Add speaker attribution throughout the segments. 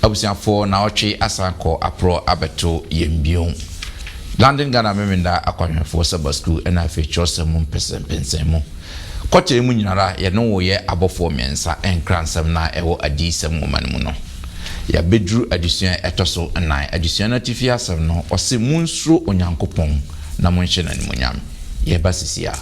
Speaker 1: Abusuafoɔ, naawɔtwe asan kɔ aporɔ abɛto yɛn bio. London Ghana Memenda Akwanhwɛfoɔ Saba Sukuu ɛna afei Kyerɛwsɛm mu mpɛsɛmpɛnsɛn mu. Kɔkyɛ yi mu nyinara yɛne wo yɛ abɔfoɔ mmiɛnsa nkransɛm no a ɛwɔ Adiyisɛm nwoma no mu no. Yɛabɛduru adesua a ɛtɔ so nnan. Adesua no atifi asɛm no, ɔse, Monsuro Onyankopɔn na monhyɛ no animuonyam. Yɛreba sisi a.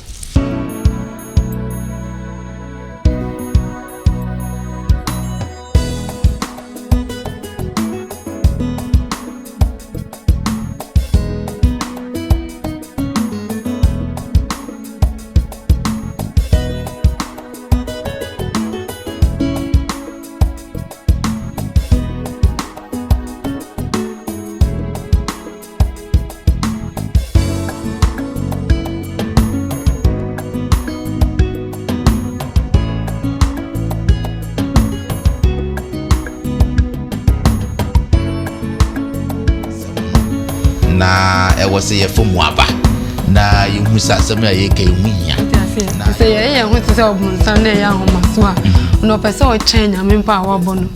Speaker 1: Na ɛwɔ sɛ yɛfa mu aba na yɛhu sɛ asɛm a yɛka yi ho hia.
Speaker 2: Sɛ yɛyɛ yɛn ho te sɛ ɔbonsam na ɛyɛ ahomaso a, na ɔpɛ sɛ ɔkyɛn Nyame mpo a wabɔ no.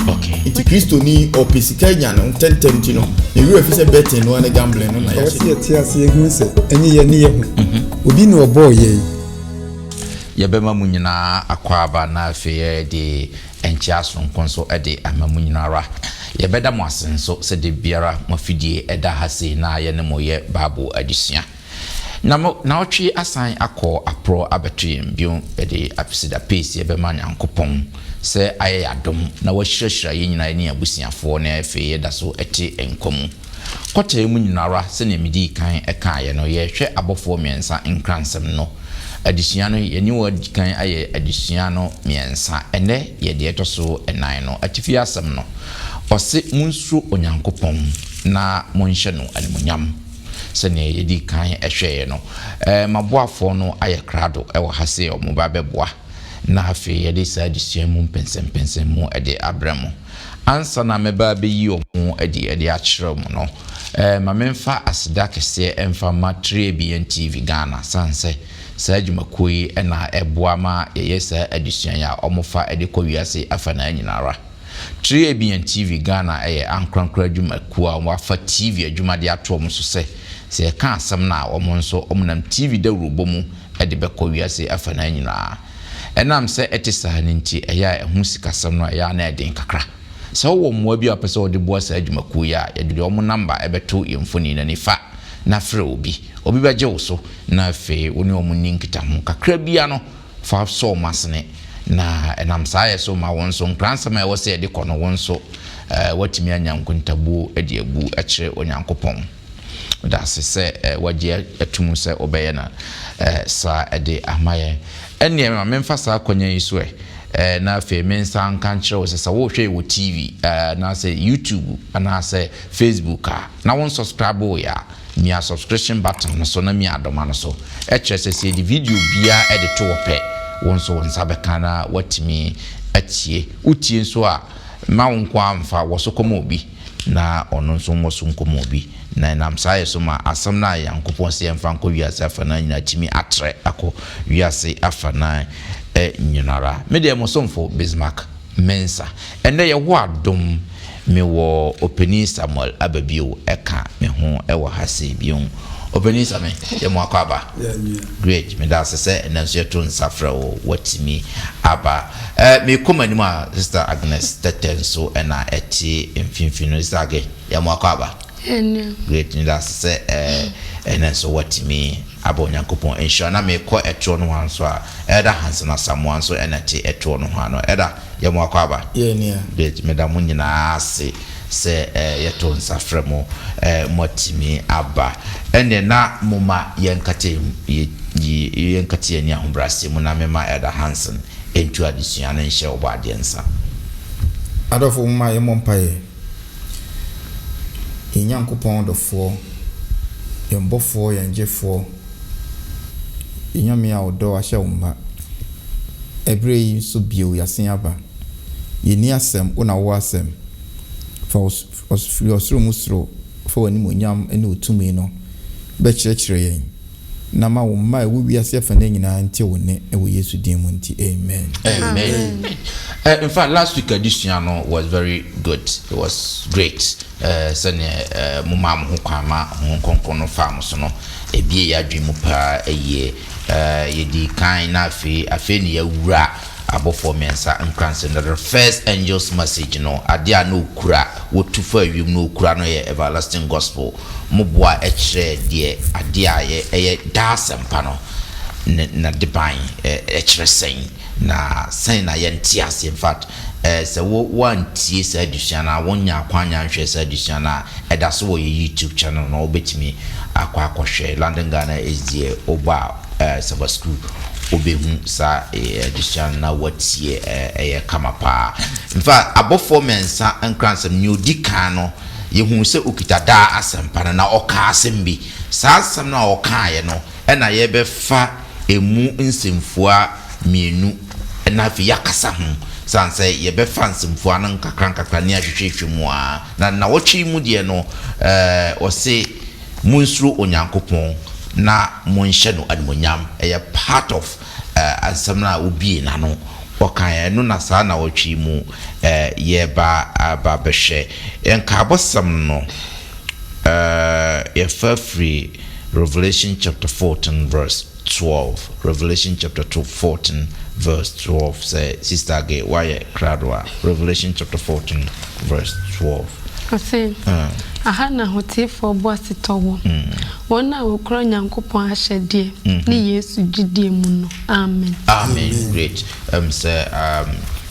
Speaker 3: Nti Kristoni ɔpɛ sika nya no ntɛntɛm nti no ne werɛ fi sɛ betting no ne gambling no na
Speaker 4: Ɛwɔ
Speaker 3: yɛahyɛ.
Speaker 4: sɛ yɛte ase yɛhunu sɛ ɛnyɛ yɛn ne yɛ ho. Obi na ɔbɔɔ yɛn.
Speaker 1: Yɛbɛma mo nyinaa akwaaba na afei yɛde nkyea sononko nso de ama mo nyina ara. Yɛbɛda mo ase nso sɛ da biara mo afidie da ha sei na yɛne mo yɛ Bible adesua. Na mo naɔtwe asan akɔ aporɔ abɛto yɛn bio, yɛde aseda peesie bɛma Nyankopɔn sɛ ayɛ yɛn adom na wahyirahyira yɛn nyinaa ne yɛn abusuafoɔ na afei yɛda so te nkwa mu. Kɔta yi mu nyinara, sɛdeɛ medii kan kaeɛ no, yɛrehwɛ abɔfoɔ mmiɛnsa nkransɛm no adesua no. Yɛne wo adi kan ayɛ adesua no mmiɛnsa. Ɛnnɛ yɛ deɛ ɛtɔ so nnan no. Atifi asɛm no, ɔse, Monsuro Onyankopɔn na monhyɛ no animuonyam. Sɛdeɛ yɛdii kan hwɛeɛ no, m'aboafoɔ no ayɛ krado wɔ ha sɛ wɔba abɛboa na afei yɛde saa adesua yi mu mpɛnsɛmpɛnsɛnmu de abrɛ mo. Ansa na mɛba abɛyi wɔn adi de akyerɛ mo no, ma memfa aseda kɛseɛ mfa mma 3ABN TV Ghana sane sɛ saa adwumakuo yi na ɛboa ma yɛyɛ saa adesua yi a wɔfa de kɔ wiase afanaa nyina ara. 3ABN TV Ghana yɛ ankorankoro adwumakuo a wɔafa TV adwuma de ato wɔn so sɛ, sɛ yɛka asɛm no a wɔn nso wɔnam TV dawurobɔ mu de bɛkɔ wiase afanaa nyinaa. Ɛnam sɛ ɛte saa no nti, ɛyɛ a ɛho sikasɛm no ɛyɛ a na ɛden kakra. Sɛ wowɔ mmoa bi a wopɛ sɛ wode boa saa adwumakuo yi a, yɛde wɔn namba bɛto yɛn mfoni no ani. Fa na frɛ obi. Obi bɛgye wo so na afei wo ne wɔn nni nkitaho. Kakra biara no, fa sɔ wɔn asene, na ɛnam saa yɛ so ma wo nso nkransɛm a ɛwɔ sɛ yɛde kɔ no, wo nso woatumi anya nkontabuo de abu akyerɛ Onyankopɔn. Meda ase sɛ woagye atum sɛ wobɛyɛ no saa de ama yɛn. Ɛnneɛ ma memfa saa akwanya yi so ɛ, na afei mensan nka nkyerɛ wo sɛ, sɛ worehwɛ yɛn wɔ TV anaasɛ YouTube anaasɛ Facebook a, na wonsubscribe yɛ a, mia subscription button no so na mia adɔma no so. Ɛkyerɛ sɛ, sɛ yɛde video biara de to hɔ pɛ, wo nso wo nsa bɛka na woatumi atie. Wotie nso a, mma wo nko ara mfa, wɔ so kɔma obi. na ɔno nso mmɔ so nkɔma obi, na ɛnam saa yɛ so ma asɛm no a Nyankopɔn se yɛmfa nkɔ wiase afanan nyinaa tumi atrɛ akɔ wiase afanan nyinara. Me deɛ mo somfo Bismarck Mensah. Ɛnnɛ Yehowa adom mewɔ Opanin Samuel aba bio ɛka me ho wɔ ha sei bio. Opanin Same, yɛ mo akɔ aba. Great, meda ase sɛ ɛnnɛ nso yɛto nsa frɛ wo watumi aba. Eh, mekɔ m'anim a, Sister Agnes Tɛtɛ nso na ɛte mfimfini no. Sister Age, yɛ mo akɔ aba. Great, meda ase sɛ eh, ɛnnɛ nso watumi aba. Onyankopɔn nhyira. Na mekɔ ɛtoɔ nohoa nso a, Elder Hanson Asamoah nso na ɛte ɛtoɔ nohoa no. Elder, yɛ mo akɔ aba. Great, meda mo nyinaa ase sɛ yɛto nsa frɛ mo moatumi aba. Ɛnneɛ na momma yɛnkate yɛnkate yɛn ani ahobrɛaseɛ mu na memma Elder Hanson ntu adesua no nhyɛ Ɔbɔadeɛ nsa.
Speaker 3: Adɔfo momma yɛmmɔ mpaeɛ. Yɛn Nyankopɔn dɔfoɔ, yɛn Bɔfoɔ, yɛn Gyefoɔ, yɛn Nyame a ɔdɔ ahyɛ wo mma. Ɛberɛ yi nso bio yɛasen aba. Yɛnni asɛm, wo na wowɔ asɛm. Fa wo firi ɔsoro mu soro fa w'animuonyam ne wo tumi no bɛkyerɛkyerɛ yɛn. Na ma wo mma a ɛwɔ wiase afanan nyinaa nte wo nne wɔ Yesu din mu nti, amen.
Speaker 1: Amen. In fact, last week adesua no was very good. It was great. Sɛnea mo maa mo ho kwan ma Honhom Kronkron no faa mo so no, ebie yɛ adwene mu paa yie. Yɛdii kan na afei afei na yɛawura abɔfoɔ mmiɛnsa nkransɛm no. The first angel's message no, adeɛ a na okura, wɔtu faa wiem na okura no yɛ everlasting gospel. Mo boa kyerɛɛ deɛ adeɛ a yɛ ɛyɛ daa asɛmpa no ne n'adeban kyerɛ sɛn, na sɛn na yɛnte aseɛ. In fact, sɛ wo woantie saa adesua no a, wonnya akwanya nhwɛɛ saa adesua no a, ɛda so wɔ yɛ YouTube channel no, wobɛtumi akɔ akɔhwɛ London Ghana SDA, wobɔ a Saba School, wobɛhu saa adesua no na woatie, ɛyɛ kama paa. In fact, abɔfoɔ mmiɛnsa nkransɛm, nea ɔdi kan no, Yɛhuu sɛ ɔkita daa asɛmpa no, na ɔkaa asɛm bi. Saa asɛm no a ɔkaeɛ no na yɛbɛfa ɛmu nsɛmfua mmienu na afei yɛakasa ho. Sane sɛ yɛbɛfa nsɛmfua no nkakrankakra ne ahwehwɛhwɛ mu ara. Na nnawɔtwe yi mu deɛ no, ɔse, Monsuro Onyankopɔn na monhyɛ no animuonyam. Ɛyɛ part of asɛm no a obiee n'ano ɔkaeɛ. Ɛno na saa nnawɔtwe yi mu yɛreba aba abɛhwɛ. Nkaabɔsɛm no, yɛfa firi Revelation chapter 14 verse 12. Revelation chapter 14 verse 12. Sɛ Sister Age woayɛ krado a, Revelation chapter 14 verse 12.
Speaker 2: Ɔse, Aha na ahoteefoɔ boasetɔ wɔ, wɔn a wɔkura Onyankopɔn ahyɛdeɛ ne Yesu gyidie mu no. Amen.
Speaker 1: Amen great ɛm sɛ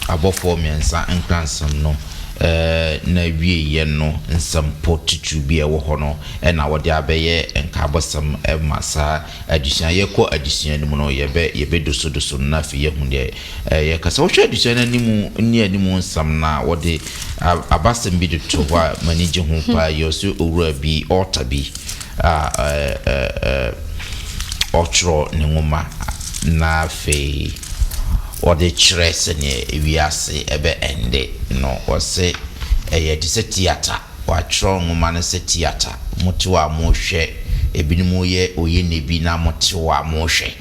Speaker 1: abɔfoɔ mmiɛnsa nkransɛm no n'awieɛ no nsɛmpɔ titiriw bi a ɛwɔ hɔ no na wɔde abɛyɛ nkaabɔsɛm ma saa adesua. Yɛkɔ adesua no mu no yɛbɛ yɛbɛdosodoso no na afei yɛahu deɛ yɛka. Sɛ wohwɛ adesua no anim ne anim nsɛm no a wɔde abasɛm bi de to hɔ a m'ani gye ho paa yi, ɔsɛ owura bi ɔɔta bi a ɔtwerɛ ne nwoma na afei ɔde kyerɛ sɛdeɛ wiase ɛbɛ ɛnde no. Ɔse ɛyɛ te sɛ theatre, watwerɛ nwoma no sɛ theatre, mote hɔ a mohwɛ, ebinom yɛ oyene bi na mote hɔ a mohwɛ.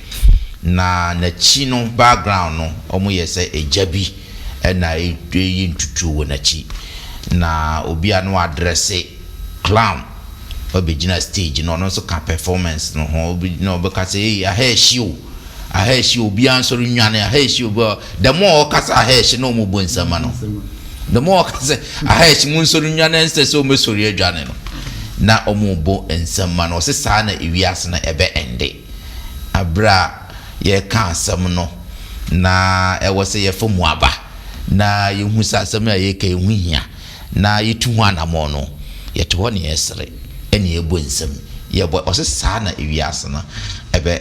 Speaker 1: Na n'akyi no background no wɔyɛ sɛ egya bi na ɛreyi ntutuo wɔ n'akyi na obi a na wadrɛse clown ɔbɛgyina stage no ɔno nso ka performance no ho obi na ɔbɛka sɛ ei aha ɛhye o aha ɛhye o obiara nsɔre nwane aha ɛhye o the more ɔka sɛ aha ɛhye na wɔn bɔ nsɛm no the more ɔka sɛ aha ɛhye mu nsɔre nwane ɛnsɛ sɛ wɔn bɛsɔre adwane no na wɔn bɔ nsɛm no ɔsɛ saa na ewiase no ɛbɛ ɛnde abere a yɛreka asɛm no na ɛwɔ sɛ yɛfa mu aba na yɛhu sɛ asɛm a yɛreka yi ho hia na yɛtu ho anammɔn no, yɛte hɔ na yɛresere ɛna yɛbɔ nsam. Yɛbɔ ɔsɛ saa na ewiase no ɛbɛ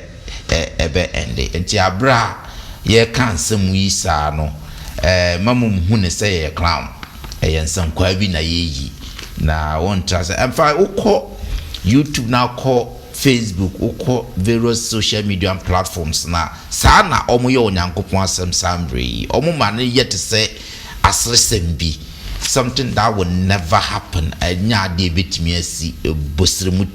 Speaker 1: ɛbɛ ɛnde. Nti abere a yɛreka nsɛm yi saa no, ɛɛ ma mo hu ne sɛ yɛyɛ clown. Ɛyɛ nsɛnkwaa bi na yɛreyi na wɔntra sɛ ɛmfa wokɔ YouTube na akɔ Facebook, wokɔ various social media platforms no a, saa na wɔyɛ Onyankopɔn asɛm saa mmerɛ yi. Wɔma no yɛ te sɛ aseresɛm bi, something that will never happen, ɛnyɛ adeɛ ɛbɛtumi asi, bosere mu.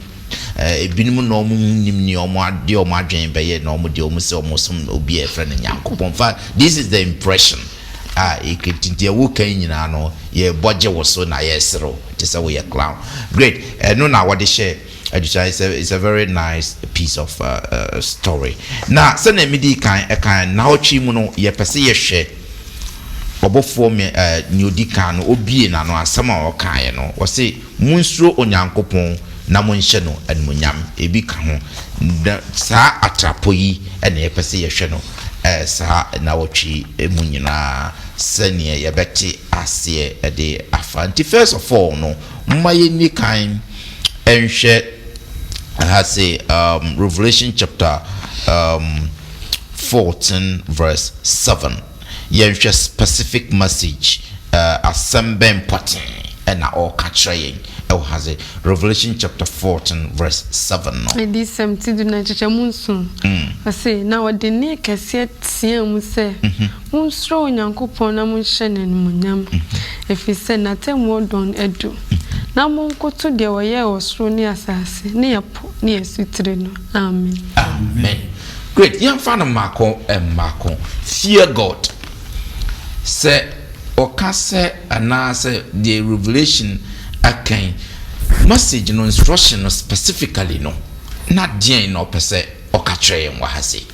Speaker 1: Ebinom na wɔn nim nea wɔn adeɛ wɔn adwene bɛyɛ na wɔn deɛ wɔn sɛ wɔn som obi a yɛfrɛ no Nyankopɔn. In fact, this is the impression a ɛkiti deɛ woka yi nyinaa no, yɛbɔ gye wo so na yɛreserew te sɛ woyɛ clown. Great, ɛno na wɔde hyɛ Adesua it's a it's a very nice piece of uh, uh, story. Na sɛnea medi kan ɛkan naawɔtwe mu no yɛpɛ sɛ yɛhwɛ ɔbɔfoɔ me ɛɛ nea odi kan no obie n'ano asɛm a ɔkaeɛ no ɔse munsuro Onyankopɔn na monhyɛ no animuonyam ebi ka ho na saa atrapɔ yi ɛna yɛpɛ sɛ yɛhwɛ no ɛɛ saa naawɔtwe mu nyinaa sɛnea yɛbɛte aseɛ ɛde afa nti first of all no momma yɛnni kan nhwɛ ha se Revelation chapter 14 verse 7. Yɛnhwɛ specific message, asɛm bɛn pɔtee ɛna ɔreka kyerɛ yɛn ɛwɔ ha se Revelation chapter 14 verse 7 no.
Speaker 2: Adiyisɛm ti du na nkyekyɛmu nson, ɔse, Na ɔde nne kɛseɛ teaa mu sɛ, Monsuro Onyankopɔn na monhyɛ no animuonyam, ɛfiri sɛ n'atemmuo dɔn adu, na monkoto deɛ ɔyɛɛ ɔsoro ne asase ne ɛpo ne asutire no. Amen.
Speaker 1: Amen. Amen. Great. Yɛmfa no mmaako mmaako. Fear God. Sɛ ɔka sɛ anaasɛ deɛ Revelation aka yi, message no, instruction no specifically no, na deɛn na ɔpɛ sɛ ɔka kyerɛ yɛn wɔ ha sei?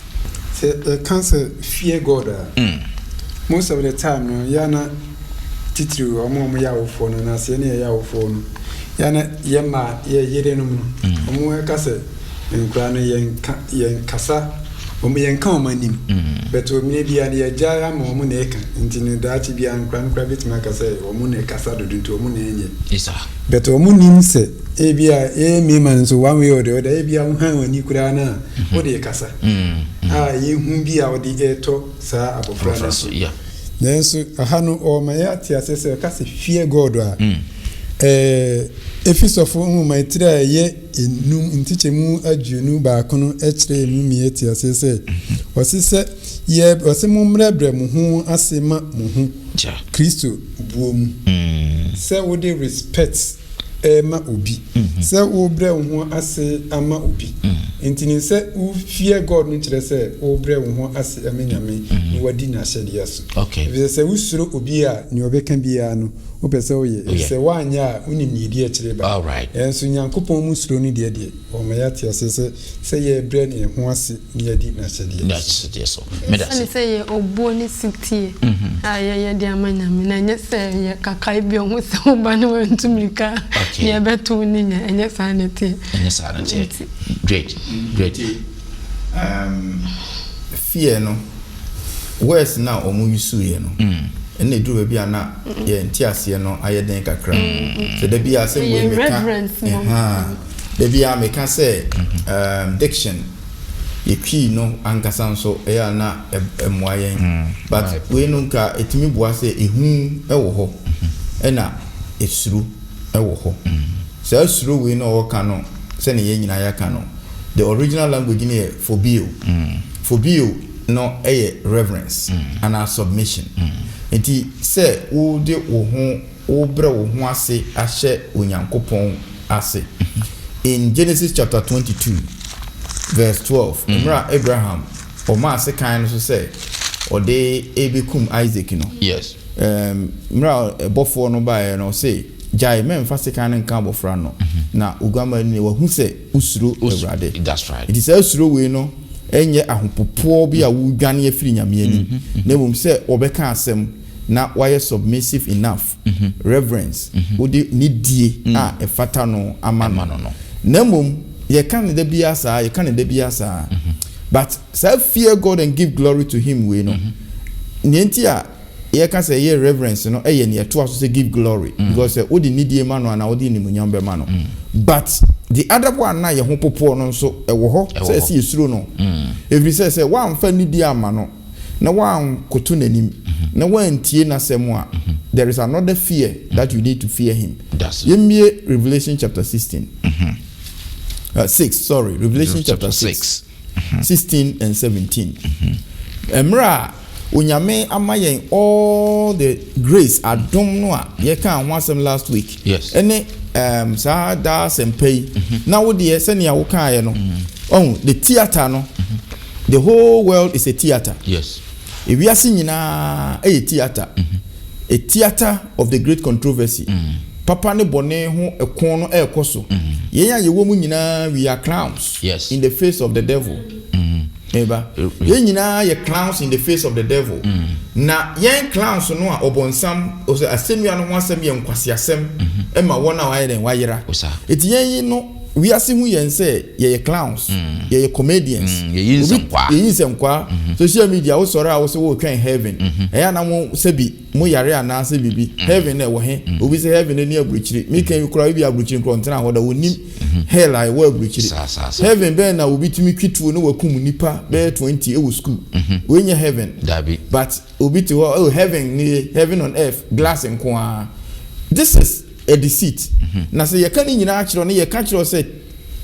Speaker 4: Sɛ yɛka sɛ fear God a, most of the time no, yɛ na titiriw wɔn a wɔyɛ awofoɔ no anaasɛ yɛn a yɛyɛ awofoɔ no, yɛ na yɛ mma, yɛ yerenom no, wɔn ɛka sɛ nkwadaa no yɛnka yɛnkasa wɔn, yɛnka wɔn anim, but mmerɛ biara no yɛgyae ama wɔn na ɛka. Nti no daakye biara nkwadaa no koraa bɛtumi aka sɛ wɔn na ɛkasa dodo nti wɔn na ɛnyɛ. But wɔn nim sɛ ebi a yɛyɛ mmarima no nso, one way or the other, ebi a wohan wɔn ani koraa no a wode kasa a yɛhu bi a wɔde ɛretɔ saa abɔfra no so. Nanso aha no ɔma yɛate ase sɛ ɔka sɛ fear God a, Efesofo nwoma tiri a ɛyɛ 5 nkyekyɛmu 21 no kyerɛ mu mi yɛte ase sɛ ɔse sɛ yɛ ɔse mommrɛbrɛ mo ho ase ma mo ho Kristo buo mu, sɛ wode respect ɛma obi, sɛ wobrɛ wo ho ase ama obi. Nti ne sɛ wo fear God no kyerɛ sɛ wobrɛ wo ho ase ama Nyame na wadi n'ahyɛdeɛ so. Ɛfiri sɛ wosuro obi a, nea ɔbɛka biara no wopɛ sɛ woyɛ, ɛfiri sɛ woanyɛ a wonim nea ɛdi akyire ba. Ɛnso Nyankopɔn mu suro no deɛ ɔma yɛate ase sɛ yɛbrɛ ne ho ase na yɛadi n'ahyɛdeɛ so.
Speaker 2: Ɛsiane sɛ yɛ obuo ne setie a yɛyɛ de ama Nyame na ɛnyɛ sɛ yɛ kakae bi ɔho sɛ wo ba no wantu mmirika a nea ɛbɛto wo no nya, ɛnyɛ saa na ɛteɛ.
Speaker 1: Ɛnyɛ saa na ɛteɛ. Great, great.
Speaker 3: Fear no, words no a wɔn use yɛ no, ɛna ɛduru baabi a na yɛn nteaseɛ no ayɛ den kakra. Sɛ da bi a sɛ wei meka, da bi a meka sɛ diction yɛtwii no ankasa nso ɛyɛ a na ɛmmoa yɛn. But wei no nka ɛtumi boa sɛ ehu ɛwɔ hɔ, ɛna esuro ɛwɔ hɔ. Saa suro wei no a wɔka no, sɛnea yɛn nyinaa yɛaka no, the original language no yɛ phobio. Phobio no yɛ reverence anaa submission. Nti sɛ wode wo ho, wobrɛ wo ho ase ahyɛ Onyankopɔn ase. In Genesis chapter 22 verse 12, mmerɛ a Abraham ɔmaa sekan no so sɛ ɔde ɛbɛkum Isaac no, mmerɛ a ɛbɔfoɔ no baeɛ no, ɔse, gyae, mɛmfa sekan no nka abɔfra no, na oguammaa no wahu sɛ wosuro Awurade. Nti saa suro wei no ɛnyɛ ahopopoɔ bi a wodwane afiri Nyame anim, na mmom sɛ wɔbɛka asɛm na wayɛ submissive enough, reverence, wode ne die a ɛfata no ama no. Na mmom yɛka ne da biara saa, yɛka ne da biara saa, but saa fear God and give glory to him wei no, nea nti a yɛka sɛ ɛyɛ reverence no ɛyɛ nea ɛtoa so sɛ give glory, because sɛ wode nidie ma no anaa wode animuonyam bɛma no. But the other one na yɛ ho popoɔ no nso ɛwɔ hɔ sɛ ɛsɛ yɛsuro no, ɛfiri sɛ woamfa nidie ama no na woankoto n'anim na woantie n'asɛm a, there is another fear that you need to fear him. Yɛmmie Revelation chapter 16, 6, sorry, Revelation chapter 6, 16 and 17. Mmerɛ a Onyame ama yɛn all the grace adom no a yɛka ho asɛm last week, ɛne saa daa asɛmpa yi, na wo deɛ sɛnea wokaeɛ no, ɔhu the theatre no, the whole world is a theatre. Ewiase nyinaa ɛyɛ theatre, a theatre of the great controversy. Papa ne bɔne ho ɛko no ɛrekɔ so. Yɛn a yɛwɔ mu nyinaa, we are clowns in the face of the devil. Eba yɛn nyinaa yɛ clowns in the face of the devil. Na yɛn clowns no a ɔbɔnsam ɔsɛ asɛnnua no ho asɛm yɛ nkwasiasɛm ɛma wɔn a wɔayɛ dɛn wɔayera. Eti yɛn yi no, wiase hu yɛn sɛ yɛyɛ clowns, yɛyɛ comedians.
Speaker 1: Yɛyi nsɛnkwaa.
Speaker 3: Yɛyi nsɛnkwaa. Social media wosɔre a wosɛ wɔretwɛn heaven, ɛyɛ anam sɛbi mo yare anaasɛ biribi, heaven na ɛwɔ he? Obi sɛ heaven ni aburukyiri. Mi kan kura ebi aburukyiri nkorɔ ntena hɔ da, onim hell a ɛwɔ aburukyiri. Heaven bɛn na obi tumi twi tuo na wakum nipa bɛyɛ 20 ɛwɔ school? Wei nyɛ heaven. But obi te hɔ, oh, heaven nie, heaven on earth, glass nko ara. This is a deceit. Na sɛ yɛka ne nyinaa kyerɛ no, yɛka kyerɛ sɛ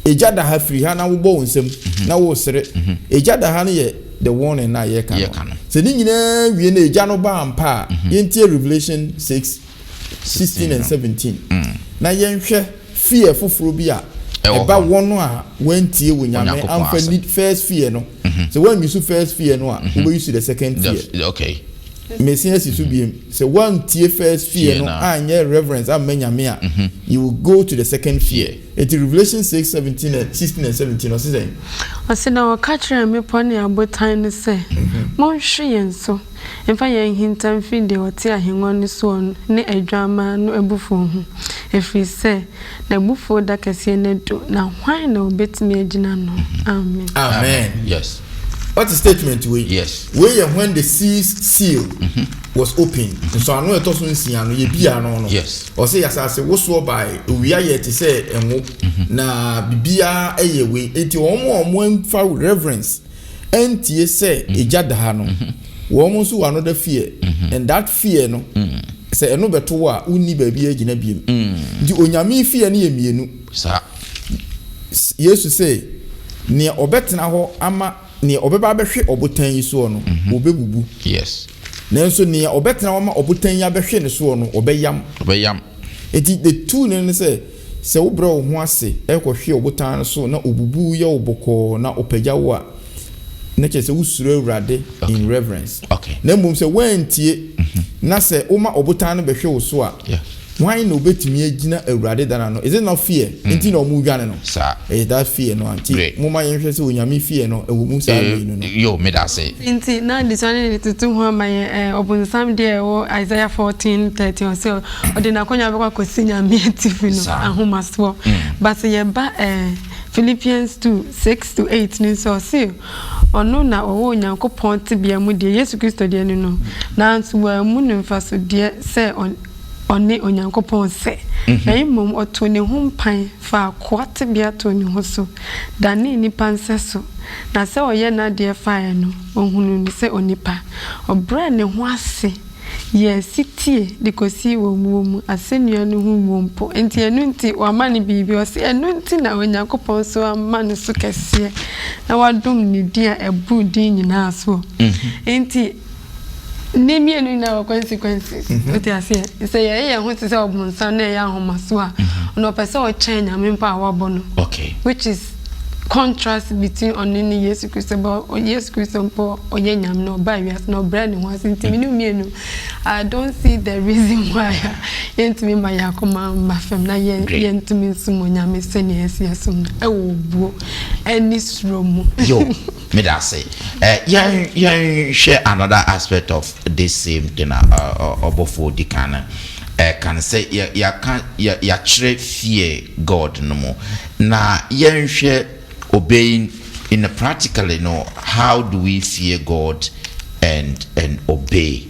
Speaker 3: egya da ha, firi ha na wobɔ wo nsam na wosere. Egya da ha no yɛ the warning na yɛka no. Sɛ ne nyinaa wie na egya no ba ampa a, yɛntie Revelation 6 16 and 17 na yɛnhwɛ fear foforɔ bi a
Speaker 1: Ɛwɔ
Speaker 3: Ɛba
Speaker 1: hɔ.
Speaker 3: Wɔn a wɔntie wɔ Nyame
Speaker 1: Onyankopɔn
Speaker 3: amfa
Speaker 1: asɛm.
Speaker 3: ni first fear no sɛ wɔn use first fear no a, wobɛ use the second fear. Mesin asi so biem sɛ wɔntie first fear
Speaker 1: Fear
Speaker 3: no
Speaker 1: na.
Speaker 3: Anyɛ reverence amma Nyame a, you will go to the second fear. Eti Revelation 6:17 and 16 and 17, ɔsi sɛn?
Speaker 2: Ɔse, na ɔka kyerɛɛ mmepɔ ne abotan no sɛ, "Monhwe yɛn so mfa yɛn nhinta mfiri deɛ ɔte ahengua no soɔ ne Adwammaa no abufuo ho, ɛfiri sɛ n'abufuo da kɛseɛ no adu, na hwan na obɛtumi agyina no?" Amen.
Speaker 3: Amen. What is statement wei?
Speaker 1: Yes.
Speaker 3: Wei yɛ when the sixth seal was opened. Nsɔano ɛtɔ so 6 no, yɛ bia no. Ɔsɛ yasase wosoɔ baa, owia yɛ te sɛ ɛnwo na bibiara ɛyɛ wei. Eti wɔn a wɔn mfa reverence ɛntie sɛ egya da ha no, wɔn nso wɔ another fear, and that fear no, sɛ ɛno bɛto wɔ a, wonni baabi agyina biem. Nti Onyame fear no yɛ mmienu. Yesu sɛ nea ɔbɛtena hɔ ama nea ɔbɛba abɛhwe ɔbotan yi soɔ no, ɔbɛbubu. Nanso nea ɔbɛtena hɔ ama ɔbotan yi abɛhwe ne soɔ no, ɔbɛyam.
Speaker 1: Ɔbɛyam.
Speaker 3: Eti the two no ne sɛ wobrɛ wo ho ase ɛkɔhwe ɔbotan no so na obubu yɛ wo bɔkɔɔ na ɔpagya wo a, na kyerɛ sɛ wosuro Awurade in reverence. Na mmom sɛ woantie na sɛ woma ɔbotan no bɛhwe wo so a, hwan na obɛtumi agyina Awurade dana no? Is it not fear nti na ɔmo dwane no? Ɛyɛ that fear no a nti moma yɛnhwɛ sɛ Onyame fear no ɛwɔ mu saa mmienu no.
Speaker 1: Yo, meda ase.
Speaker 2: Nti na adesua no de toto ho ama yɛn ɔbonsam deɛ ɛwɔ Isaiah 14:13, ɔsɛ ɔde n'akonnwa bɛkɔ akɔsi Nyame atifi no. Ahomasoɔ. But sɛ yɛba Philippians 2:6 to 8 no nso, ɔse ɔno na ɔwɔ Onyankopɔn tebea mu deɛ, Yesu Kristo deɛ no, nanso wɔammu no mfasodeɛ sɛ ɔne Onyankopɔn sɛ, na mmom ɔtoo ne ho mpan fa akoa tebea too ne ho so, dane nnipa nsɛ so. Na sɛ ɔyɛ n'adeɛ faeɛ no, ɔhunuu no sɛ onipa, ɔbrɛɛ ne ho ase yɛ sitie de kɔsi wɔ wuo mu, asɛnnua no ho wuo mpo. Nti ɛno nti wama no biribi. Ɔse ɛno nti na Onyankopɔn so ama no so kɛseɛ na wadom ne din a ɛboro din nyinaa soɔ. Nti ne mmienu nyinaa wɔ consequences. Wote aseɛ sɛ yɛyɛ yɛn ho te sɛ ɔbonsam na ɛyɛ ahomaso a, ɔno ɔpɛ sɛ ɔkyɛn Nyame mpo a wabɔ no, which is contrast between ɔno ne Yesu Kristo. But Yesu Kristo mpo ɔyɛ Nyame na ɔbaa wiase na ɔbrɛ ne ho ase. Nti mene mmienu, I don't see the reason why a yɛntumi ma yɛn akoma mma fam na yɛn yɛntumi nsom Onyame sɛnea yɛsi yɛsom no, ɛwɔ obuo ɛne suro mu.
Speaker 1: Yo, meda ase. Yɛn hwɛ another aspect of this same thing a ɔbɔfoɔ di kan no kan sɛ yɛ yɛaka yɛ yɛakyerɛ fear God no mu, na yɛnhwɛ obeying in a practically no. How do we fear God and obey?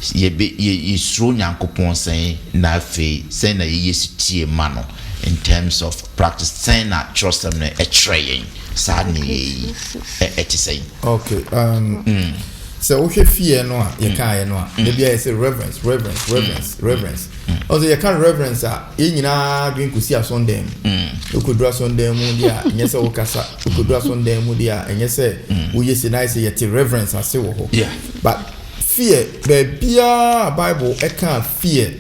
Speaker 1: Yɛbɛ yɛ yɛsuro Nyankopɔn sɛn, na afei sɛn na yɛyɛ sitie ma no in terms of practice? Sɛn na kyerɛsɛm no ɛkyerɛ yɛn saa ne yɛyi ɛte sɛn?
Speaker 3: Okay, sɛ wohwɛ fear no a yɛkaeɛ no a, da bia yɛ sɛ reverence, reverence, reverence, reverence. Ɔsɛ yɛka reverence a, yɛn nyinaa dwen kɔsi asɔndan mu. Wokɔduru asɔndan mu deɛ a, ɛnyɛ sɛ wokasa. Wokɔduru asɔndan mu deɛ a, ɛnyɛ sɛ woyɛ si na ayɛ sɛ yɛte reverence ase wɔ hɔ. But fear, baabiaa Bible ɛka fear